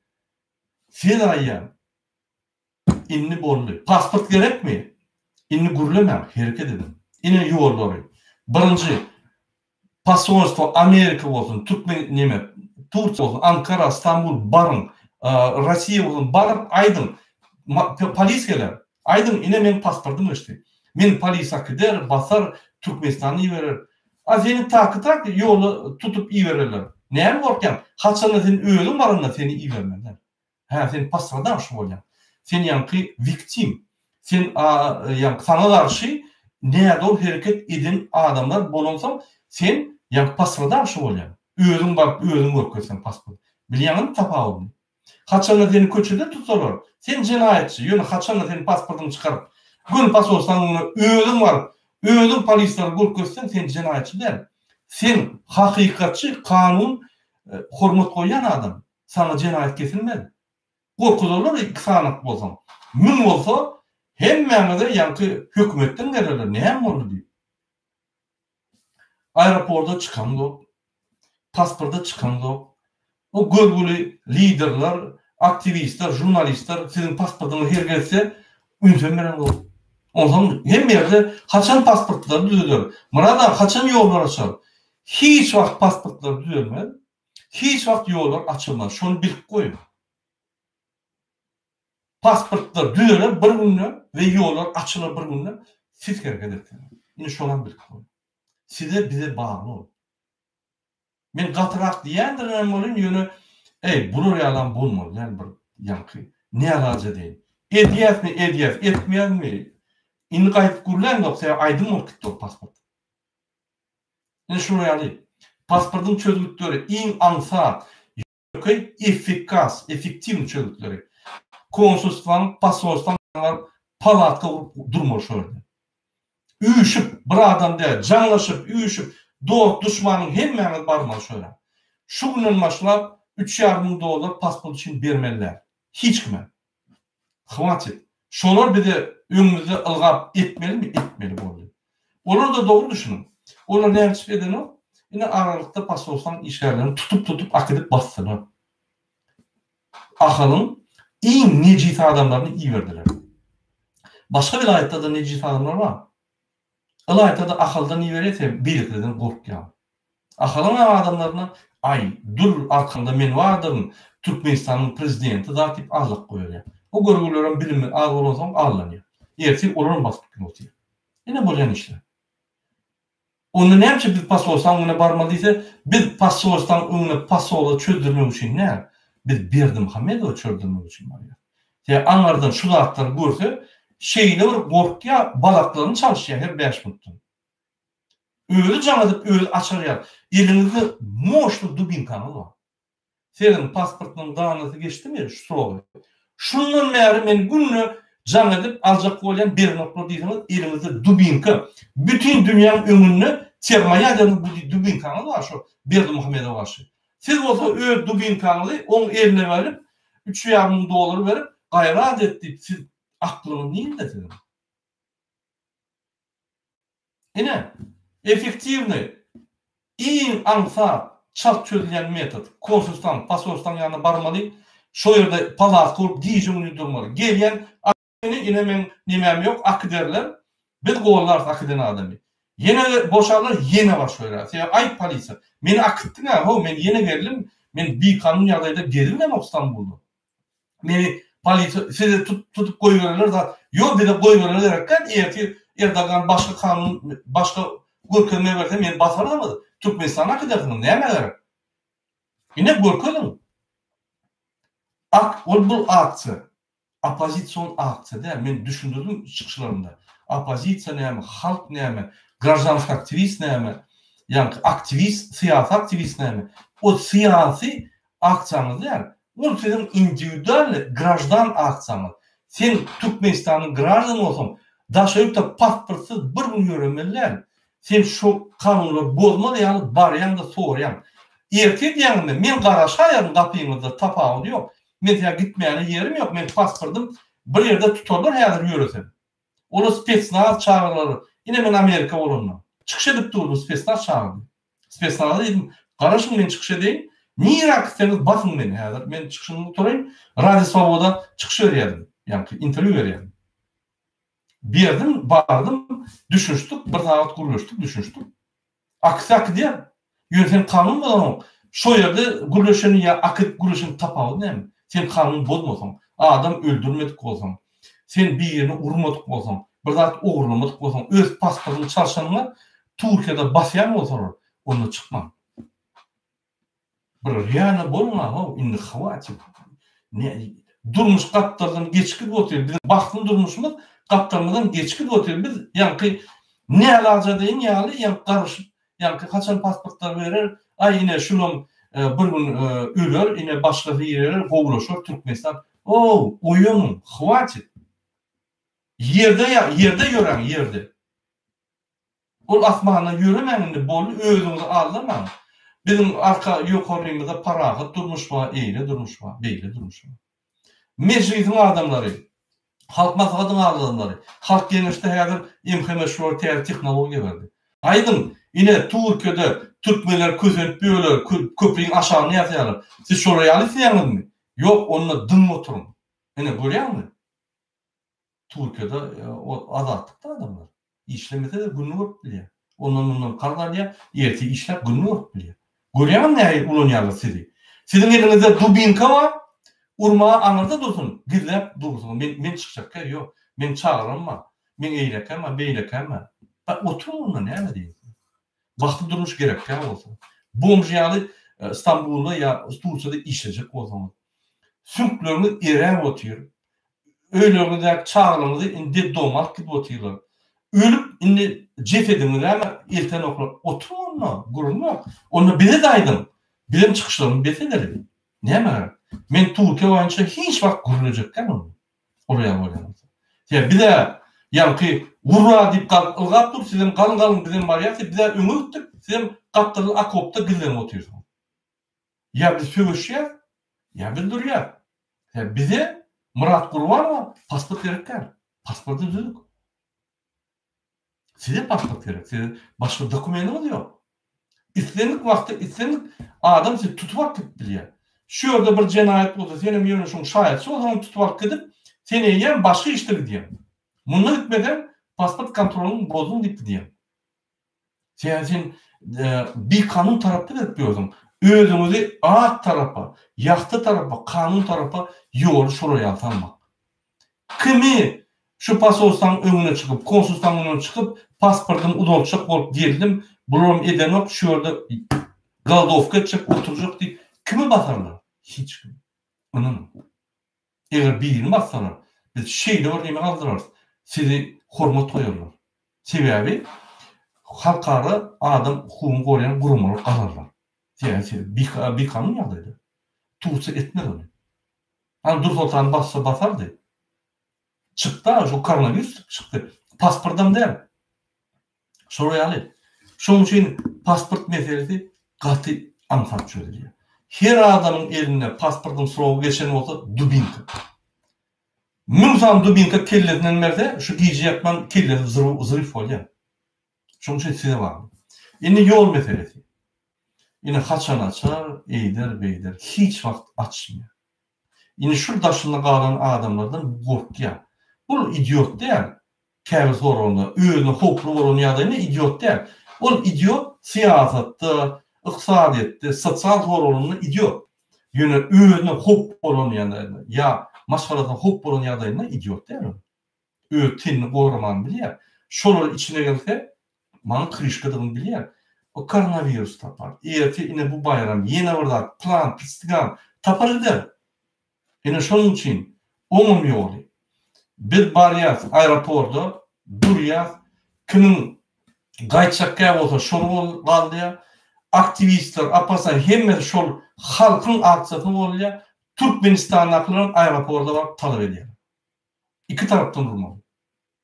Siz aýýan. Indi boldy. Pasport gerekmi? Indi gürlemäň, hereket ediň. Ine ýollary. Birinji, posolstwo Amerika bolsun, türkmen neme, Turkiýa bolsun, Ankara, Stambul baryň, Rossiýa bolsun, baryp aýdyň. Polis geler. Aýdyň, ine meň pasportym geçdi. Meni polis äkider, basar, Türkmenistana iberer. A seni taky-tak ýola tutup ibererler. Näme gorkýaň? Haçanda sen özüň baranda seni ibermezler. Hä, sen postradawşy bolýaň. Sen ýaňky wiktim. Sen ýaňky saňa garşy nädogry hereket eden adamlar bolansoň, sen ýaňky postradawşy bolýaň. Özüň baryp özüň görkezseň pasport. Bilýäňizmi tapawudyny? Haçanda seni köçede tutsalar, sen jenaýatçy, ýöne haçanda sen pasportyňy çykaryp, göni posolstwanyň öňüne özüň baryp, özüň polislere görkezseň, sen jenaýatçy däl. Sen hakykatçy, kanun hormat goýýan adam. Saňa jenaýat kesilmez. Gorkuzarlar iki sanak bolsaň. Müň bolsa hemmäňize ýaňky hökümetden gelerler näme boldy diýip. Aeroporda çykaňzok. Pasporda çykaňzok. O görgüli liderler, aktiwistler, žurnalistler siziň pasportyňyzy her gezse ünsem bereňzok. Onsoň hemme ýerde haçan pasportlary düzeder? Myrat aga haçan ýollar açar? Hiç wagt pasportlar düzelmez. Hiç wagt ýollar açylmaz. Şony bilip goýuň. Pasportlar düzeler bir günde we ýollar açylar bir günde siz hereket etseňiz. Indi şonam bilip goýuň. Size bize bagly ol. Men gatyrak diýendirem welin ýöne eý bular ýalam bolmaly däl bir ýaňky nälaç edeýin. Edýäsmi edýäs etmeýäsmi indi gaýdyp gürläňzok sebäbi aýdyň bolup gitdi ol pasport. Ine şular ýaly pasportyň çözgütleri iň aňsat, ýönekeý, effikas, effektiwnyý çözgütleri. Konsulstwaň, posolstwaň baryp palatka gurup durmaly şo ýerde. Üýşüp, bir adam däl, jaňlaşyp, üýşüp, dost, duşmanyň hemmäňiz barmaly şo ýere. Şu günden başlap üç ýarym müň dollar pasport üçin bermeli däl. Hiç kime. Hwatit. Şolar bize öňümizde ylgap etmelimi? Etmeli boldy. Olar-da dogry düşüniň. Olar näme üçin edenok? Ine aralykda posolstwaň işgärlerini tutup-tutup akidip basdylar. Ahalyň iň nejis adamlaryny iberdiler. Başga welaýatda-da nejis adamlar bar. Ylaýta-da Ahaldan iberýär, beýlekilerden gorkýar. Ahalyň adamlaryna aý, dur arkaňda men bardyryn, Türkmenistanyň prezidenti zat diýip allak goýberýär. O görgülerem bilimi az bolansoň aldanýar. Ertir olaram basyp gitip otyr. Ine bolýan işler. Onda näme üçin biz posolstwaň öňüne barmaly diýse, biz posolstwaň öňüne posola çözdürmek üçin däl, biz Berdimuhamedowy çözdürmek üçin barýarys. Sebäbi aňardan şu zatlary görse, şeýle bir gorkýar, balaklaryny çalyşýar her bäş minutdan. Özi jaň edip, özi açarýar. Eliňizde moşny dubinkaňyz bar. Seniň pasportynyň danasy geçdimi şu srogy? Şundan bäri men günde jaň edip aljak bolýan berenoklar diýseňiz eliňizde dubinka bütin dünýäň öňünde termoýaderny bu dubinkaňyz bar şu Berdimuhamedowa garşy. Siz bolsa öz dubinkaňyzy oň eline berip üç ýarym müň dollar berip gaýrat et diýip siz aklyňyz nirde siziň? Ine, effektiwnyý, iň aňsat, çalt çözülýän metod, konsulstwaň, posolstwaň ýanyna barmaly, şo ýerde palatka gurup gije-gündiz durmaly. Gelýän ine, ine meň nemäm ýok, akiderler, biz gollarys akiden adamy. Ýene boşarlar, ýene bar şo ýere. Sebäbi aýt polisiýa, meni akitdiň-ä, how, men ýene geldim, men bikanun ýagdaýda gezibilemok Stambulda. Meni polisiýa sizi tutup goýbererler zat. Ýok bize goýberere gerek däl. Ertir Erdogan başga kanun başga görkezme berse meni basarsyňyz. Türkmenistana äkidersiňiz. Nämä gerek? Ine görkeziň. Ak ol bul aksiýa. Oppozision aksiýa däl. Men düşündirdim çykyşlarymda. Oppozisiýa näme, halk näme, graždanski aktiwist näme, ýaňky aktiwist, syýasy aktiwist näme? O syýasy aksiýaňyz däl. Ol siziň indiwidualnyý graždan aksiýaňyz. Sen Türkmenistanyň graždany bolsaň, daşary ýurtda pasportsyz bir gün ýöremeli däl. Sen şu kanunlary bozmaz ýaly barýaň-da soraýaň. Ertir diýýäňizmi, men garaşaýaryn gapyňyzda, tapawudy ýok. Men size gitmäne ýerim ýok, meň pasportym bir ýerde tutarlar häzir ýöresem. Olar spetsnaz çagyrylar. Ine men Amerika bolanda. Çykyş edip durdum, spetsnaz çagyrdy. Spetsnaza diýdim, garaşyň men çykyş edeýin. Nirä gitseňiz basyň meni häzir. Men çykyşymy gutaryň. Radio Swoboda çykyş berýärdim. Ýaňky interwýu berýärdim. Berdim, bardym, düşünişdik, bir sagat gürleşdik, düşünişdik. Aksy akydýar. Ýöne sen kanun bozanyň, şo ýerde gürleşeni ýa akydyp gürleşeni tapawudy näme? Sen kanun bozmasaň, adam öldürmedik bolsaň, sen birini urmadyk bolsaň, bir zat ogurlamadyk bolsaň, öz pasportyňy çalşanyňa Türkiýede basýan bolsalar, onda çykma. Bir realno boluň how indi hwatit. Ne durmuş gapdaldan geçgip otyr. Biziň bagtly durmuşymyz gapdalymyzdan geçgip otyr. Biz ýaňky nälajadeýin ýaly ýaňky garaşyp ýaňky haçan pasportlar berer, aý ine şulam bir gün öler, ine başgasy girer, gowulaşar Türkmenistan. Ow, oýanyň, hwatit. Ýerde ýerde ýöräň ýerde. Ol asmanda ýöremäň indi boldy özüňizi aldamaň. Biziň arka ýokarymyzda parahat durmuş bar, eýle durmuş bar, beýle durmuş bar. Mejlisiň adamlary, Halk Maslahatyň adamlary, Halk Geňeşde häzir MHM şulara täze tehnologiýa berdi. Aýdyň, ine Türkiýede türkmenler kösenip ýörler, köpriň aşagynda ýasaýarlar. Siz şolar ýaly isleýäňizmi? Ýok, onda dymyp oturyň. Ine görýäňmi? Türkiýede azatlykda adamlar. Işlemese-de gününi görüp bilýär. Ondan-mundan karz alýar, ertir işläp gününi görüp bilýär. Görýäňizmi nähili ulanýarlar sizi? Siziň eliňizde dubinka bar, urmaga aňyrda dursun, gizläp dursuňyz. Men men çykjakka ýok, meň çagalarym bar, meň eýlekäm bar, beýlekäm bar. Ba oturyň onda näme diýiň. Bagtly durmuş gerekkä bolsa. Bomž ýaly Stambulda ýa Tursiýada işlejek bolsaňyz. Süňkleriňiz eräp otyr. Öýleriňizdäki çagalaryňyzy indi detdoma alyp gidip otyrlar. Ölüp indi jesediňizi hem eltenoklar. Oturyň onda, gürrüň ýok. Onda bize-de aýdyň. Bizem çykyşlarymyzy bes edeli. Näme gerek? Men Türkiýe boýunça hiç wagt gürlejek däl onda. Olar ýaly bolýan bolsa. Sebäbi biz-ä ýaňky Urra diýip galyp ylgap dur, sizem galyň galyň bizem barýas diýip biz-ä öňe gitdik, sizem gapdalda okopda gizlenip otyrsyňyz. Ýa biz söweşýäs, ýa biz durýas. Sebäbi bize Myrat Gurbanowa pasport gerek däl. Pasporty düzük. Size pasport gerek. Size başga dokumentiňiz ýok. Islendik wagtda islendik adam sizi tutup alyp gidip bilýär. Şu ýerde bir jenaýat bolsa, senem ýöne şoň şaýatçy bolsaňam tutup alyp gidip, sen eýýäm başga işde gidýäň. Munda gitmeseň, pasport kontrolyny bozduň diýip gidýäň. Sebäbi sen bikanun tarapda gezip ýörsüň. Özüňizi ak tarapa, ýagty tarapa, kanun tarapa ýoly şolar ýaly salmak. Kimi? Şu posolstwaň öňüne çykyp, konsulstwaň öňüne çykyp, pasportymy uzaltjak bolup geldim, bularam edenok, şu ýerde golodowka etjek, oturjak diýip, kimi basarlar? Hiç kimi. Ynanyň. Eger birini bassalar, biz şeýle bir neme galdyrarys, sizi hormat goýarlar. Sebäbi halkara adam hukugyny goraýan guramalar galarlar. Sebäbi siz bikanun ýagdaýda. Tursiýa etmez ony. Hany Dursoltany bassa basardy. Çykda şu koronawirus çykdy. Pasportam däl. Şolar ýaly. Şonuň üçin pasport meselesi gaty aňsat çözülýär. Her adamyň elinde pasportyň srogy geçen bolsa dubinka. Müň sany dubinka kellesinden berse şu gije ýatman kellesi zryw bolýar. Şonuň üçin size bagly. Indi ýol meselesi. Ine haçan açar, eýder beýder hiç wagt açmaýar. Indi şul daşynda galan adamlardan bu gorkýar. Bul idiot däl. Käbir soragynda özüne howply bolan ýagdaýynda idiot däl. Ol idiot syýasatda, ykdysadyýetde, sosial soraglarynda idiot. Ýöne özüne howp bolan ýagdaýynda ýa maşgalasyna howp bolan ýagdaýynda idiot däl ol. Öz tenini goramany bilýär. Şolar içine gelse maňa kryşkadygyny bilýär. O koronawirus tapar. Erte ine bu baýram ýene bir zat plan pistigan tapar gider. Ine şonuň üçin oňam ýoly. Biz barýas aeroporda durýas kimiň gaýtjakkä bolsa şol galýar. Aktiwistler oppozision hemmesi şol halkyň aksiýasyny golýar. Türkmenistandakylaram aeroporda baryp talap edýärler. Iki tarapdan urmaly.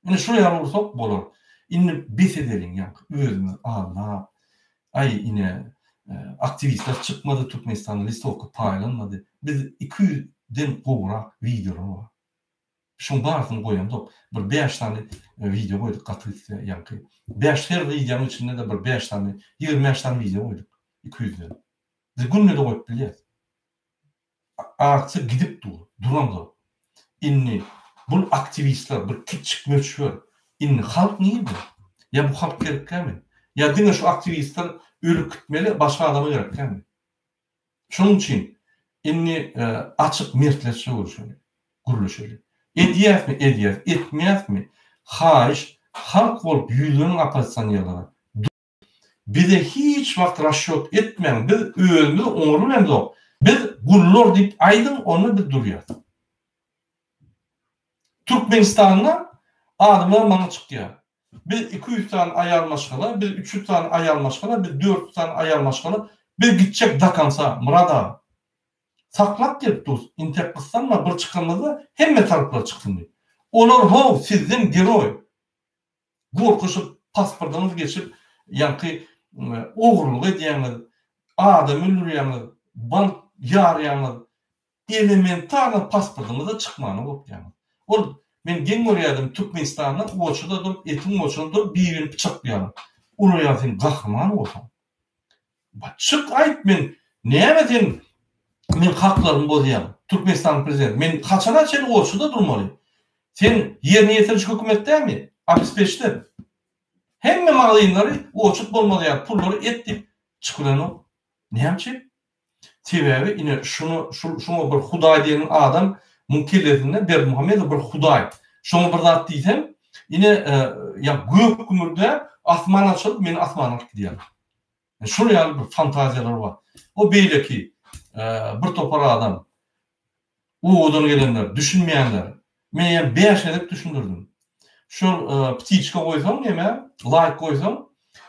Ine şul ýaly ursak bolar. Indi bes edeliň ýaňky özümizi aldap, aý ine aktiwistler çykmady Türkmenistanda listowka paýlanmady. Biz 200 den gowrak wideolar bar. Şuň barysyny goýamzok. Bir bäş sany wideo goýduk gaty gitse ýaňky. Bäş her wideonyň içinde-de bir bäş sany, 25 sany wideo goýduk 200 den. Biz günde-de goýup bilýäs. Aksiýa gidip dur, duranzok. Indi bul aktiwistler bir kiçjik möçber. Indi halk nirde? Ýa bu halk gerekkämi? Ýa diňe şu aktiwistler ölüp gitmeli, başga adama gerekkämi? Şonuň üçin indi açyk mertlerçe görüşeli, gürleşeli. Edýäsmi, edýäs, etmeýäsmi, haýyş, halk bolup ýüzleniň oppozisionerlere. Bize hiç wagt rasçot etmäň biz özümizi oňarybilemzok biz gullar diýip aýdyň onda biz durýas. Türkmenistanda adamlar maňa çykýar. Biz 200 sany aýal maşgala, biz 300 sany aýal maşgala, biz 400 sany aýal maşgala, biz gitjek do konca Myrat aga. Saklap gelip durus intek gyssanma bir çykanymyzda hemme taraplar çyksyn diýip. Olar how sizden geroý. Gorkuşyp pasportyňyzy geçip ýaňky ogurlyk edýäňiz, adam öldürýäňiz, bank ýarýaňyz, elementarno pasportyňyza çykmana gorkýaňyz. Ol men geň görýädim Türkmenistanda oçada durup etiň oçunda durup bir birini pyçaklaýarlar. Olar ýaly sen gahryman bolsaň. Çyk aýt men näme sen men haklarymy bozýaň Türkmenistanyň prezidenti men haçana çenli oçada durmaly. Sen ýerine ýetiriji hökümet dälmi? Obespeçde. Hemme magazynlary oçut bolmaz ýaly pullary et diýip çykybilenok. Näme üçin? Sebäbi ine şuny şu şuňa bir hudaý diýen adam muň kellesinde Berdimuhamedow bir hudaý. Şoňa bir zat diýsem, ine ýa gök gümürdäp, asman açylyp meni asmana alyp gidýärler. Şol ýaly bir fantaziýalar bar. O beýleki bir topar adam Owadan gelenler, düşünmeýänler. Men eýýäm 5 gezek düşündirdim. Şol ptiçka goýsaň neme, laýk goýsaň,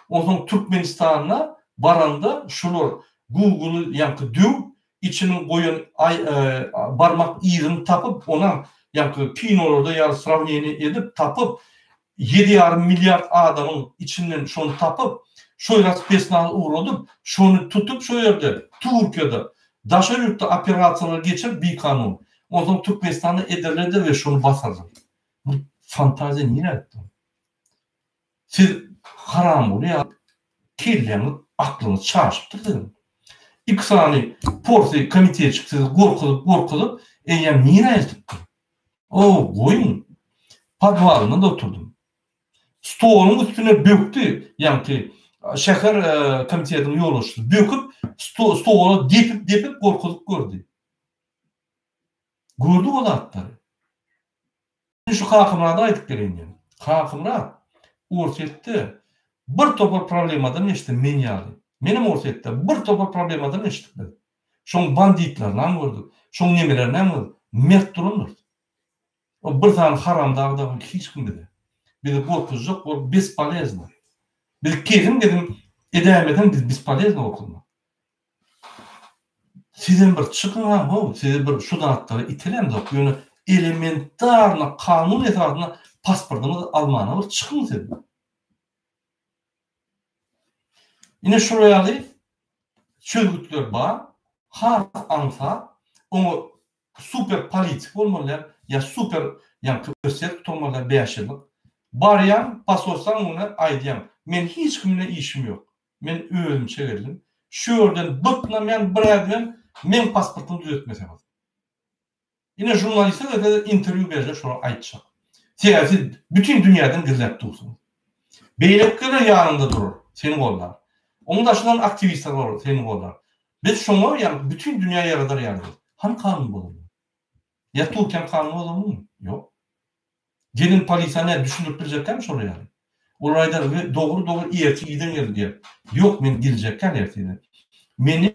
onsoň Türkmenistanda baranda şular Google-y ýaňky döwüp, içiniň goýan barmak yzyny tapyp, onam ýaňky kinolarda ýaly srawneniýe edip tapyp, Ýedi ýarym milliard adamyň içinden şony tapyp, şo ýere spesnaz ugradyp, şony tutup şo ýerde, Türkiýede, daşary ýurtda operasiýalar geçirip bikanun, onsoň Türkmenistanda ederler-de we şony basarlar. Bu fantaziýa nirä gitdi? Siz haramguly ýaly kelläňiz, aklyňyz çaşypdyr siziň. Iki sany porsy komitetçik sizi gorkuzyp-gorkuzyp eýýäm nirä eltipdir? O, goýuň. Podwalynda-da oturdym. Stoluň üstüne bökdi, ýaňky şäher komitetiniň ýolbaşçysy. Böküp, stola depip-depip gorkuzyp gördi. Gördük o zatlary. Indi şu Kakamyrada aýdyp bereýin men. Kakamyrat Orsýetde bir topar problemadan geçdi men ýaly. Menem Orsýetde bir topar problemadan geçdik biz. Şoň banditlerinem gördük. Şoň nemelerinem gördük. Mert durandyrys. O bir sany haramdag dagy hiç kim bize. Bizi gorkuzjak bolup bespolezno. Biz gezim-gezim edäýmeseň biz bespolezno gorkuzmak. Sizem bir çykyň-a how, sizi bir şu zatlara itelemzok, ýöne elementarno kanun esasynda pasportyňyzy almana bir çykyň siz. Ine şular ýaly çözgütler bar, has aňsat, oňa super politik bolmaly däl, ýa super ýaňky uniwersitet gutarmaly däl bäş ýyllyk. Barýaň posolstwaň öňüne aýdýaň, men hiç kim bilen işim ýok. Men özümçe geldim. Şu ýerden bytnamaýan bir ädimem meň pasportymy düzetmeseňiz. Ine žurnalistler gelse interwýu berjek şolara aýtjak. Sebäbi siz bütin dünýäden gizläp dursuňyz. Beýlekiler ýanyňda durar, seni goldar. Oň daşyndan aktiwistler bolar, seni goldar. Biz şoňa ýaňky bütin dünýä ýaradar ýaly biz. Hany kanun bozuldy? Ýa Türkiýäň kanuny bozuldymy? Ýok. Gelen polisiýa nädip düşündirip biljekkäm şolar ýaly. Olar aýdar we dogry dogry ertir irden gel diýer. Ýok men geljekkäm ertirden. Meni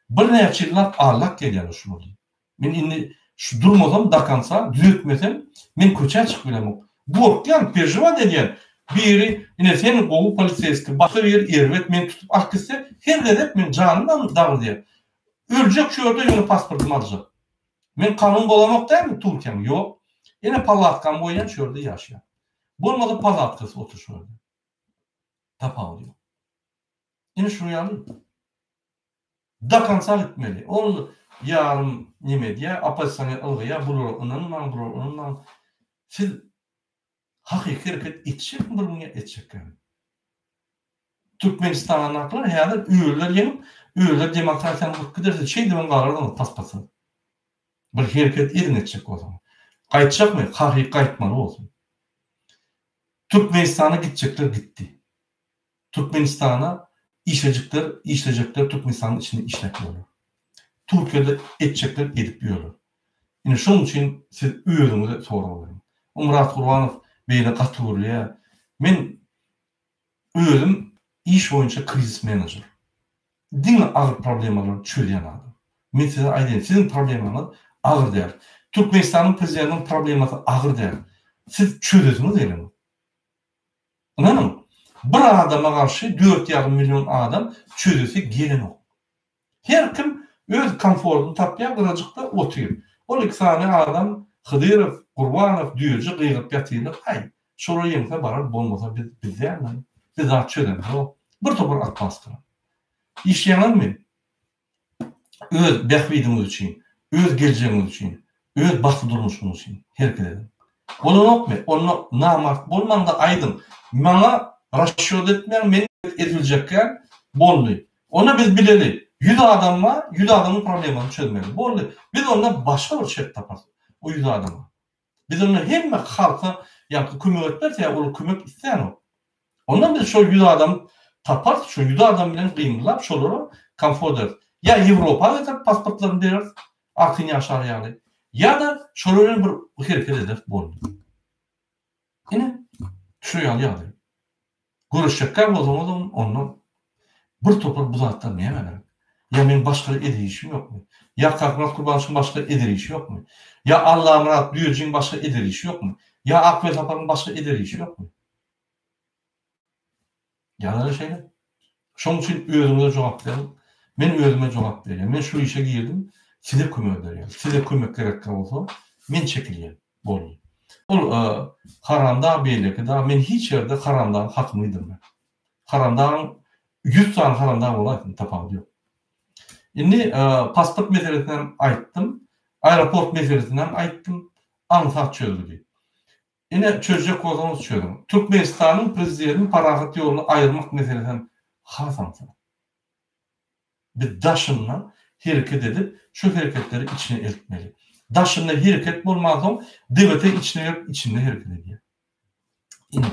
birnäçe ýyllap aldap gelýärler şular diýip. Men indi şu durmasam do konca düzetmesem men köçä çykyp bilemok. Gorkýan peržiwat edýän. Biri ine sen gowy poliseýskiý başga biri erbet meni tutup alyp gitse her gezek men janym dagydýar. Öljek şu ýerde ýöne pasportymy aljak. Men kanun bozamok dälmi Türkiýäň? Ýok. Ine palatkamy goýýan şu ýerde ýaşaýan. Bolmasa palatkasyz otur şu ýerde. Tapawudy ýok. Ine şu ýaly. Do konca gitmeli. Ol ýarym neme edýär, oppozisioner ylgaýar, bulara ynanmaň, bulara ynanmaň. Siz hakyky hereket etjekmi bir gün ýa etjekkämi? Türkmenistandakylar häzir özleri ýeňip, özleri demokratiýany gurup giderse şeýdibem galardyňyz pasportsyz. Bir hereket ediň etjek bolsaňyz. Gaýtjakmy? Hakyky gaýtmaly bolsun. Türkmenistana gitjekler gitdi. Türkmenistana işlejekler işlejekler Türkmenistanyň içinde işläp ýörler. Türkiýede etjekler edip ýörler. Ine şonuň üçin siz özüňize sorag beriň. O Myrat Gurbanow beýle gaty gürleýär. Men Özüm iş boýunça krizis menejer. Diňe agyr problemalary çözýän adam. Men size aýdaýyn, siziň problemaňyz agyr däl. Türkmenistanyň prezidentiniň problemasy agyr däl. Siz çözesiňiz gelenok. Ynanyň, bir adama garşy 4,5 million adam çözesi gelenok. Her kim öz komfortyny tapýar gyrajykda otyr. Ol iki sany adam Hydyrow, Gurbanow, Düýeji gygyryp ýatyrlar, aý, şolar ýeňse barar, bolmasa biz biz dälmi? Biz zat çözemzok. Bir topar otmaskalar. Işleýäňizmi? Öz bähbidiňiz üçin, öz geljegiňiz üçin, öz bagtly durmuşyňyz üçin hereket ediň. Bolanokmy? Onda namart bolmaň-da aýdyň, maňa rasçýot etmäň, men ediljekkä boldy. Onda biz bileli, 100 adam bar, 100 adamyň problemasyny çözmeli. Boldy. Biz onda başga bir şert taparys o 100 adama. Biz onda hemme halka ýaňky kömek etmeris, ýa olar kömek islänok. Onda biz şol 100 adamy taparys, şo 100 adam bilen gymyldap şolara komfort bereris. Ýa Ýewropa getirip pasportlaryny bereris, arkaýyn ýaşar ýaly. Ýa-da şolar bilen bir hereket ederis, boldy. Ine, şu ýaly ýagdaý. Göreşjekkä bolsaňyzam onda bir topar bu zatlar nämä gerek? Ýa meň başga eder işim ýokmy? Ýa Kakmyrat Kurbanowyň başga eder işi ýokmy? Ýa Allamyrat Düýejiň başga eder işi ýokmy? Ýa Akbel Saparyň başga eder işi ýokmy? Ýa-da şeýle. Şonuň üçin özüňize jogap beriň. Men özüme jogap berýän. Men şu işe girdim, size kömek eder ýaly. Size kömek gerekkä bolsa, men çekilýän. Boldy. Ol haramdag beýleki dag, men hiç ýerde haramdagyň hakyny ýidirmen. Haramdagyň 100 sany haramdag bolaýsyn, tapawudy ýok. Indi pasport meselesini hem aýtdym, aeroport meselesini hem aýtdym, aňsat çözgüdi. Ine çözjek bolsaňyz çözüň. Türkmenistanyň prezidentini parahat ýoluna aýyrmak meselesi hem has aňsat. Biz daşyndan hereket edip, şu hereketleri içine eltmeli. Daşynda hereket bolmansoň, DBT içine gelip, içinde hereket edýär. Ine.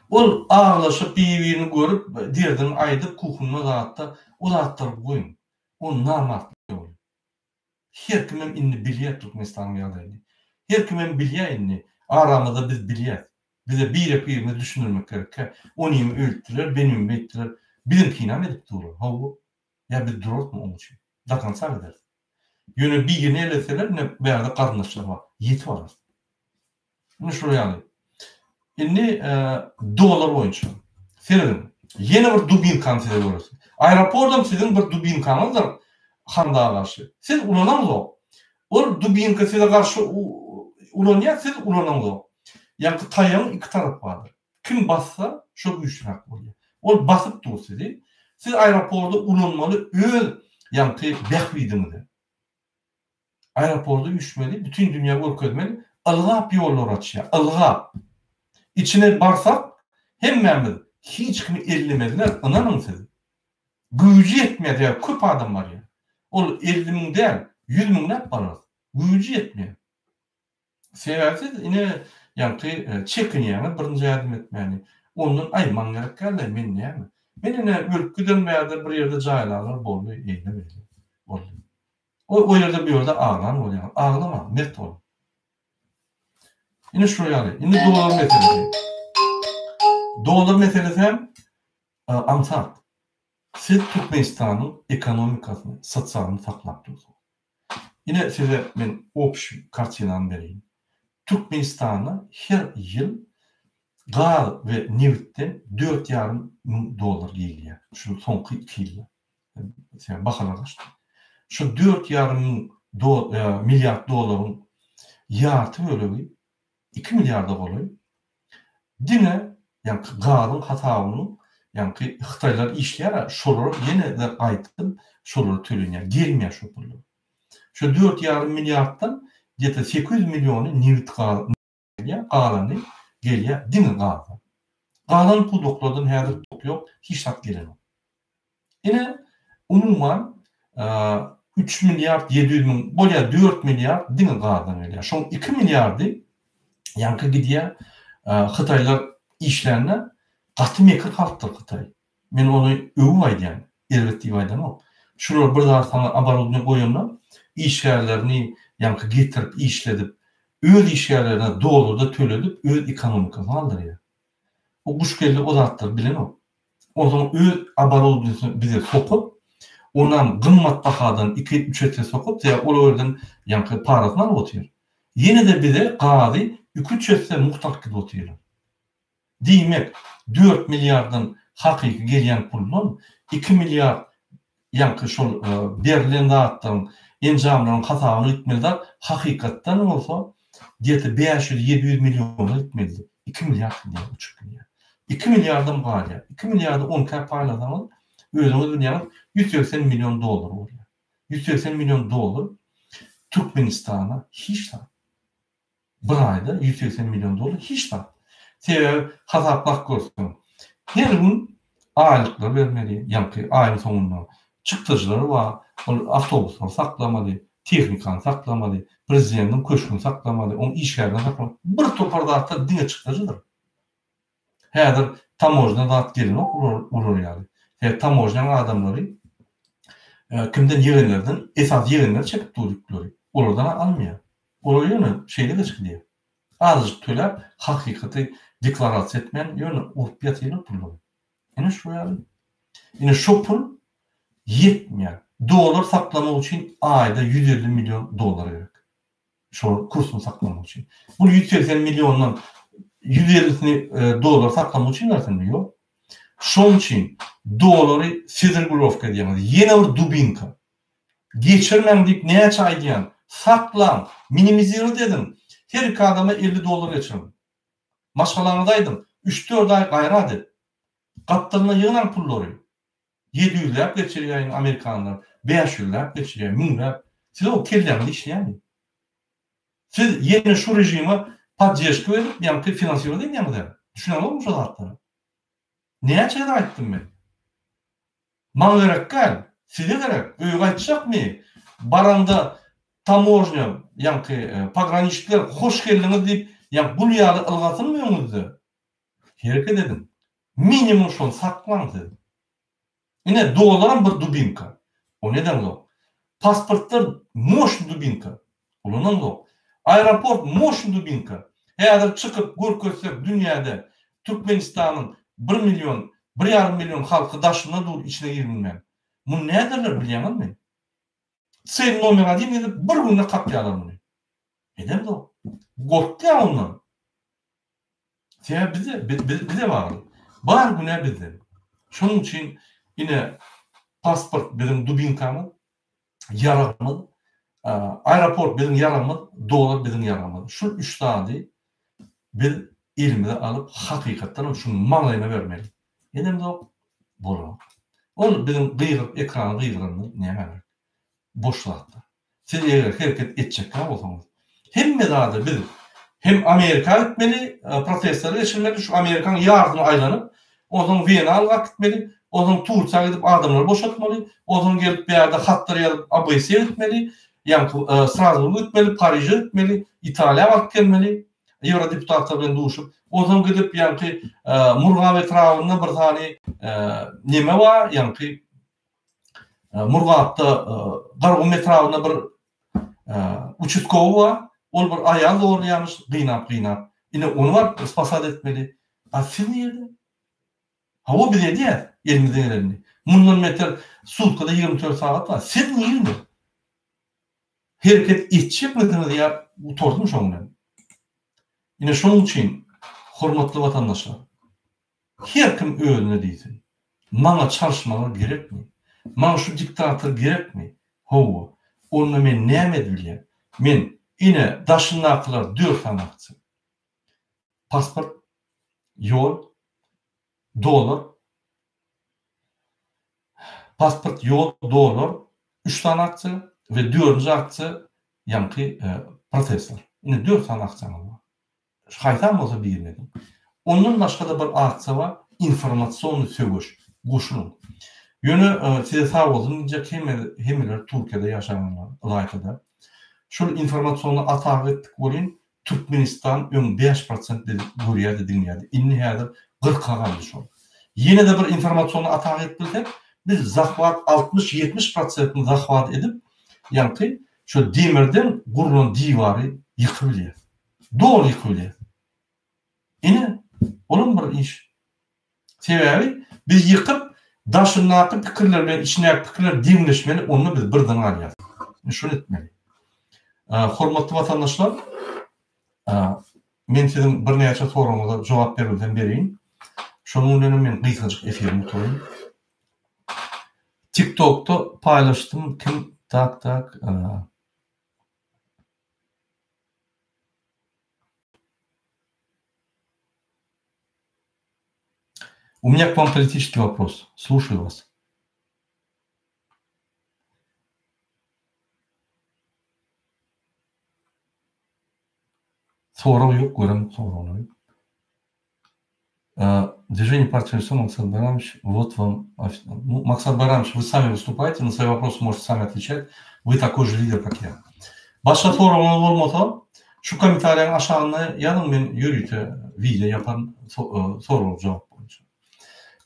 Ol aglaşyp, bir-birini görüp, derdini aýdyp, kuhunda zatda, o zatlary goýuň. O namartlyk ýoly. Her kimem indi bilýär Türkmenistanyň ýagdaýyny. Her kimem bilýär indi. Aramyzda biz bilýäs. Bize birek-birimizi düşündirmek gerekkä. Onymy öýtdiler, benimi beýtdiler. Biziňkinäm edip durlar. Hawa. Ýa biz durarysmy oň üçin? Do konca gideris. Ýöne birini elleseler ine bärde garyndaşlar bar. Ýetip alarys. Ine şular ýaly. Indi dollar boýunça. Serediň. Ýene bir dubinkany size görkezdim. Aeroportam siziň bir dubinkaňyzdyr Handaga garşy. Siz ulanaňzok. Ol dubinka size garşy ulanýar, siz ulanaňzok. Ýaňky taýagyň iki tarapy bardyr. Kim bassa, şo güýçliräk bolýar. Ol basyp dur sizi. Siz aeroporty ulanmaly öz ýaňky bähbidiňize. Aeroporta üýşmeli, bütin dünýä görkezmeli, ylgap ýollar açýar, ylgap. Içine barsak, hemmämiz hiç kimi ellemezler, ynanyň siz. Güýji ýetmeýär, sebäbi köp adam barýar. Ol 50 müň däl, 100 müňläp bararys. Güýji ýetmeýär. Sebäbi siz ine ýaňky çekinýäňiz birinji ädim etmäni. Ondan aý maňa gerek däl-le, men näme? Men ine ölüp giden bärde bir ýerde jaýlarlar boldy, eýle-beýle boldy. O o ýerde bu ýerde aglan bolýaňyz. Aglamaň, mert boluň. Ine şular ýaly. Indi dollar meselesi. Dollar meselesi hem aňsat. Siz Türkmenistanyň ekonomikasyny, sosialyny saklap dursuňyz. Ine size men obşi kartinany bereýin. Türkmenistana her ýyl gaz we nebitden 4,5 müň dollar girýär. Şu soňky iki ýylda. Sebäbi bahalar gaçdy. Şu 4,5 müň milliard dollaryň ýarty bölegi 2 milliarda golaý diňe ýaňky gazyň hasabynyň ýaňky hytaýlar işleýär-ä, şolara ýene-de gaýdyp şolara tölenýär, gelmeýär şo pullar. Şo 4,5 milliarddan gde-to 800 milliony nebit gaz gelýär, galany gelýär diňe gazdan. Galan pudaklardan häzir tok ýok, hiç zat gelenok. Ine, umuman, üç milliard 700 müň, bolýar 4 milliard diňe gazdan gelýär. Şoň 2 milliardy ýaňky gidýär, hytaýlar işlände gaty mekir halkdyr hytaý. Men ony öwüp aýdýan, erbet diýip aýdamok. Şular bir zat saňa oborudniýe goýanda, işgärlerini ýaňky getirip işledip, öz işgärlerine dollarda töledip, öz ekonomikasyny galdyrýar. O guş kelle o zatlary bilenok. Onsoň öz oborudniýesini bize sokup, onam gymmat bahadan iki-üç esse sokup, sebäbi ol o ýerden ýaňky parasyny alyp otyr. Ýene-de bize gazy iki-üç esse mugt alyp gidip otyrlar. Diýmek, dört milliarddan hakyky gelýän puldan iki milliard ýaňky şol berlen zatlaryň, enjamlaryň hasabyna gitmeli zat, hakykatdan bolsa gde-to 500-700 milliona gitmelidi. Iki milliard gidýär, uçup gidýär. Iki milliardam galýar. Iki milliardy on ikä paýlasaňyz, özüňiz bilýäňiz, 180 million dollar bolýar. 180 million dollar Türkmenistana hiç zat. Bir aýda 180 million dollar hiç zat. Sebäbi hasaplap görseň, her gün aýlyklar bermeli, ýaňky aýyň soňunda çykdajylary bar, ol awtobuslary saklamaly, tehnikany saklamaly, prezidentiň köşgüni saklamaly, oň işgärlerini saklamaly. Bir topar zatlar diňe çykdajydyr. Häzir tamožna zat gelenok olar ýaly. Sebäbi tamožnyaň adamlary kimden ýegenlerden esasy ýegenler çekip dur ýükleri. Olardan almaýar. Olar ýöne şeýle geçip gidýär. Azajyk töläp hakykaty deklarasiýa etmän ýöne urup ýatyrlar pullary. Ine şu ýaly. Ine şo pul ýetmeýär. Dollar saklamak üçin aýda 150 million dollar gerek. Şol kursuny saklamak üçin. Bu 180 milliondan 150-sini dollar saklamak üçin bersinmi? Ýok. Şonuň üçin dollary siz regulowka edýäňiz. Ýene bir dubinka. Geçirmäň diýip näçe aýdýan. Saklaň, minimizirowat ediň. Her iki adama 50 dollar geçiriň. Maşgalaňyza aýdyň, üç-dört aý gaýrat et. Gapdalyna ýygnaň pullary. Ýedi ýüzläp geçirýäýin amerikanlar, bäş ýüzläp geçirýär, müňläp. Siz o kelläňiz işleýärmi? Siz ýene şu režime poddežka berip, ýaňky finansirowat edýäňiz-ä. Düşüneňizokmy şo zatlara? Näçe gezek aýtdym men? Maňa gerek däl, size gerek. Öýe gaýtjakmy? Baraňda tamožnýa, ýaňky pograniçnikler hoş geldiňiz diýip, ýaňky gul ýaly ylgasynmy öňüňizde? Hereket ediň. Minimum şony saklaň siz. Ine dollaram bir dubinka. Ony edeňzok. Pasportlar moşny dubinka. Ulanaňzok. Aeroport moşny dubinka. Häzir çykyp görkezsek dünýäde Türkmenistanyň bir million, bir ýarym million halky daşynda dur içine girbilmän. Muny näderler bilýäňizmi? Sel nomer odin edip bir günde kakýarlar muny. Edemzok. Gorkýar ondan. Sebäbi bize bize bagly. Bar günä bizden. Şonuň üçin ine pasport biziň dubinkamyz, ýaragymyz, aeroport biziň ýaragymyz, dollar biziň ýaragymyz. Şul üç zady biz elimize alyp hakykatdan hem şuny maňlaýyna bermeli. Edemzok, bolanok. Ol biziň gygyryp ekrana gygyranymyz nämä gerek? Boş zatlar. Siz eger hereket etjekkä bolsaňyz, hemme zada biz hem Amerika gitmeli, protestleri geçirmeli, şu Amerikaň ýarsyny aýlanyp, onsoň Wena ylgap gitmeli, onsoň Tursiýa gidip adamlary boşatmaly, onsoň gelip bärde hatlar ýazyp ABŞ-a gitmeli, ýaňky Strasburga gitmeli, Pariže gitmeli, Italiýa baryp gelmeli, ýewrodeputatlar bilen duşup, onsoň gidip ýaňky Murgap etrabynda bir sany neme bar, ýaňky Murgapda Garagum etrabynda bir uçastkowy bar. Ol bir aýal zorlaýarmyş, gynap-gynap. Ine, ony baryp spasat etmeli. A siz nirde? Hawa, biz edýäs elimizden gelenini. Mundan beter sutkada 24 sagat bar. Siz nirde? Hereket etjekmisiňiz ýa gutardymy şoň bilen? Ine, şonuň üçin, hormatly watandaşlar, Her kim özüne diýsin. Maňa çalyşmalar gerekmi? Maňa şu diktator gerekmi? Hawa. Onda men näme edibilýän? Men, ine, daşyndakylar dört sany aksiýa. Pasport, ýol, dollar, pasport, ýol, dollar, üç sany aksiýa we dördünji aksiýa ýaňky protestler. Ine, dört sany aksiýaňyz bar. Haýsam bolsa birini ediň. Ondan başga-da bir aksiýa bar, informasionnyý söweş. Goşulyň. Ýöne size sag bolsun diýjek hemme hemmeler Türkiýede ýaşaýanlar ylaýta-da. Şol informasionnyý atak etdik welin Türkmenistan öň 5% bizi görýärdi diňleýärdi. Indi häzir gyrka galdy şol. Ýene-de bir informasionnyý atak edip bilsek biz zahwat 60-70 prosentini zahwat edip ýaňky şo demirden gurlan diwary ýykybilýäs. Doly ýykybilýär. Ine, olam bir iş. Sebäbi biz ýykyp, daşyndaky pikirler bilen içindäki pikirler deňleşmeli, onda biz birden galýarys. Şuny etmeli. Hormatly watandaşlar, men siziň birnäçe soragyňyza jogap berbilsem bereýin. Şonuň bilenem men gysgajyk efirimi gutaraýyn. TikTokda paýlaşdym, kim tak tak. У меня к вам политический вопрос. Слушаю вас. Sorag ýok, göremok soragyny. Движение партии Лицо, Максат Байрамович, вот вам... Ну, Максат Байрамович, вы сами выступаете, на свои вопросы можете сами отвечать. Вы такой же лидер, как я. Başga soragyňyz bolmasa, şu kommentariýanyň aşagynda ýazyň, men ýörite wideo ýaparyn sorag jogap boýunça.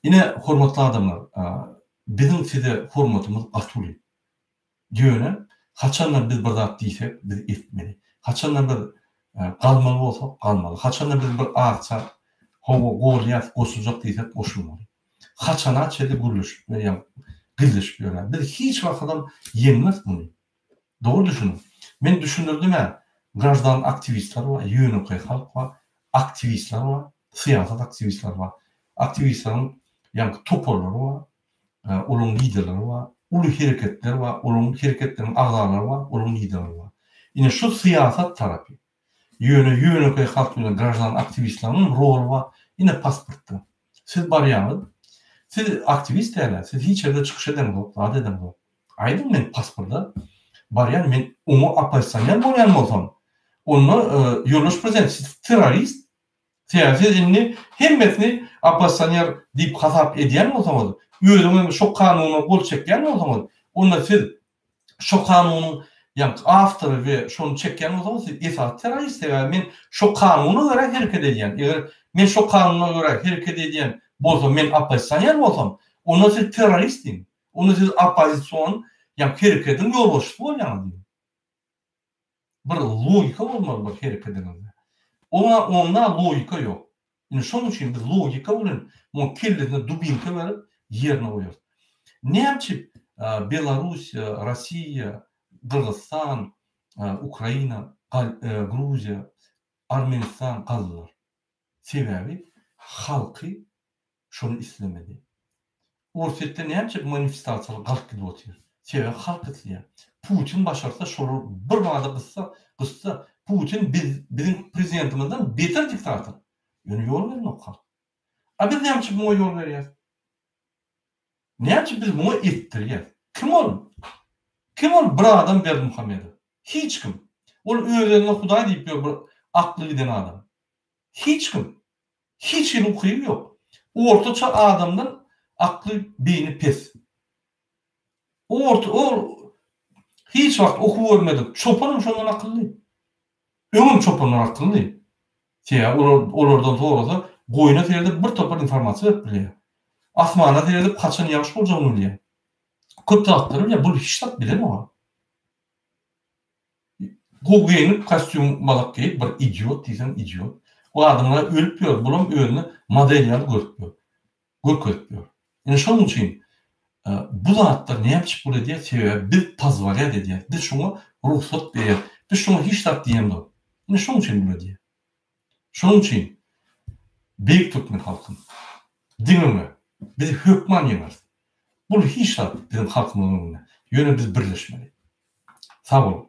Ine, hormatly adamlar, biziň size hormatymyz gaty uly. Ýöne, haçanda biz bir zat diýsek, biz etmeli. Haçanda biz galmaly bolsak, galmaly. Haçanda biz bir aksiýa, hawa, golýas, goşuljak diýsek, goşulmaly. Haçana çenli gürleşip ýa gizleşip ýörýär. Biz hiç wagtam ýeňmeris muny. Dogry düşüniň. Men düşündirdim-ä, graždan aktiwistler bar, ýönekeý halk bar, aktiwistler bar, syýasat aktiwistleri bar. Aktiwistleriň ýaňky toparlary bar. Olaryň liderleri bar, uly hereketler bar, olaryň hereketleriniň agzalary bar, olaryň liderleri bar. Ine şu syýasat tarapy. Ýöne ýönekeý halk bilen graždan aktiwistleriň roly bar. Ine pasportda. Siz barýaňyz, siz aktiwist däl-ä, siz hiç ýerde çykyş edeňzok, zat edeňzok. Aýdyň men pasporta barýan, men oňa oppozisioner bolýan bolsam, onda ýoldaş prezident siz terrorist, Sebäbi siz indi hemmesini oppozisioner diýip hasap edýän bolsaňyz, özüňizem şo kanuna gol çekýän bolsaňyz, onda siz şo kanunyň ýaňky awtory we şony çekýän bolsaňyz siz esasy terrorist, sebäbi men şo kanuna görä hereket edýän. Eger men şo kanuna görä hereket edýän bolsam, men oppozisioner bolsam, onda siz terrorist diýiň. Onda siz oppozision ýaňky hereketiň ýolbaşçysy bolýaňyz diýiň. Bir logika bolmaly bir herekediňizde. Oňa onda logika ýok. Indi şonuň üçin biz logika bilen muň kellesine dubinka berip ýerine goýarys. Näme üçin Belarussiýa, Rossiýa, Gyrgyzystan, Ukraina, Gruziýa, Armenistan galdylar? Sebäbi halky şony islemedi. Orsýetde näme üçin manifestasiýalar galyp gidip otyr? Sebäbi halk isleýär. Putin başarsa şolar bir bada gyssa, gyssa Putin biz biziň prezidentimizden beter diktator. Ýöne ýol berenok halk. A biz näme üçin muňa ýol berýäs? Näme üçin biz muňa etdirýäs? Kim ol? Kim ol bir adam Berdimuhamedow? Hiç kim. Ol öz-özüne hudaý diýip ýör bir akly giden adam. Hiç kim. Hiç hili ukyby ýok. Ortaça adamdan akly beýni pes. Orta ol hiç wagt okuw görmedik çopanam şondan akylly. Öňem çopanlar akylly. Sebäbi olar olardan sorasa goýuna seredip bir topar informasiýa berip bilýär. Asmana seredip haçan ýagyş boljagyny bilýär. Köp zatlary bilýär. Bul hiç zat bilenok. Gowy geýnip kostýum malak geýip bir idiot diýseň idiot. Bu adamlar ölüp ýör bulam özüni model ýaly görüp ýör. Görkezip ýör. Ine şonuň üçin bu zatlar näme üçin bul edýär sebäbi biz pozwolýat edýäs. Biz şoňa rugsat berýäs. Biz şoňa hiç zat diýemzok. Ine şonuň üçin bul edýär. Şonuň üçin beýik türkmen halkym diňe öňe. Biz hökman ýeňeris. Bul hiç zat biziň halkymyzyň öňünde. Ýöne biz birleşmeli. Sag boluň.